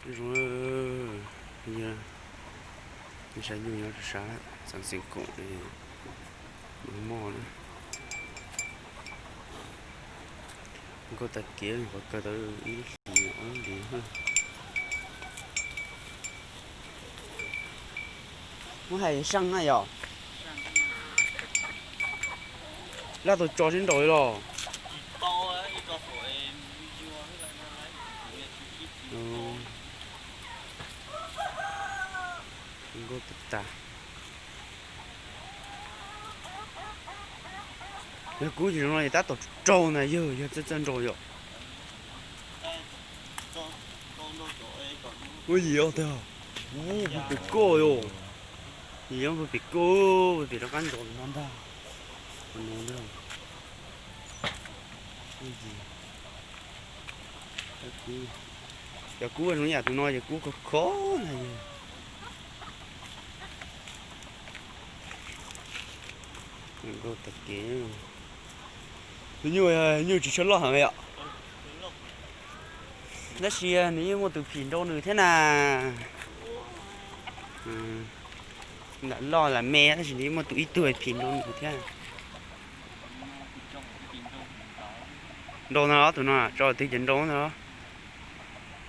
Zoo, yog saib nyuj nyob rau sab xeev koom mos na. Nkauj tag kev, qhov kawg tau ib hlis ob hlis. Muab hais seej na yom. Laj tau tso sib nraus li los. Nkauj tag tag. Yog kub ces zoo no es tab tom raug na yog, yog txawj txawj nraus yom. Ua yim os tag, ub pem koj yom. Yim os pem koj, pem rov qab nraus no ntag. Cov kub zoo yam tus no ces kub khov khov na yog. Nkauj tag kev. Tus nyuj, nyuj tsis tshua loj heev yom. Tab sis nws yeej muaj tus phim nrau nws thiab na. Lam loj lam me tab sis nws yeej muaj tus ib tug phim nrau nws thiab. Nrau no tus no tso twg ces nrau ntag.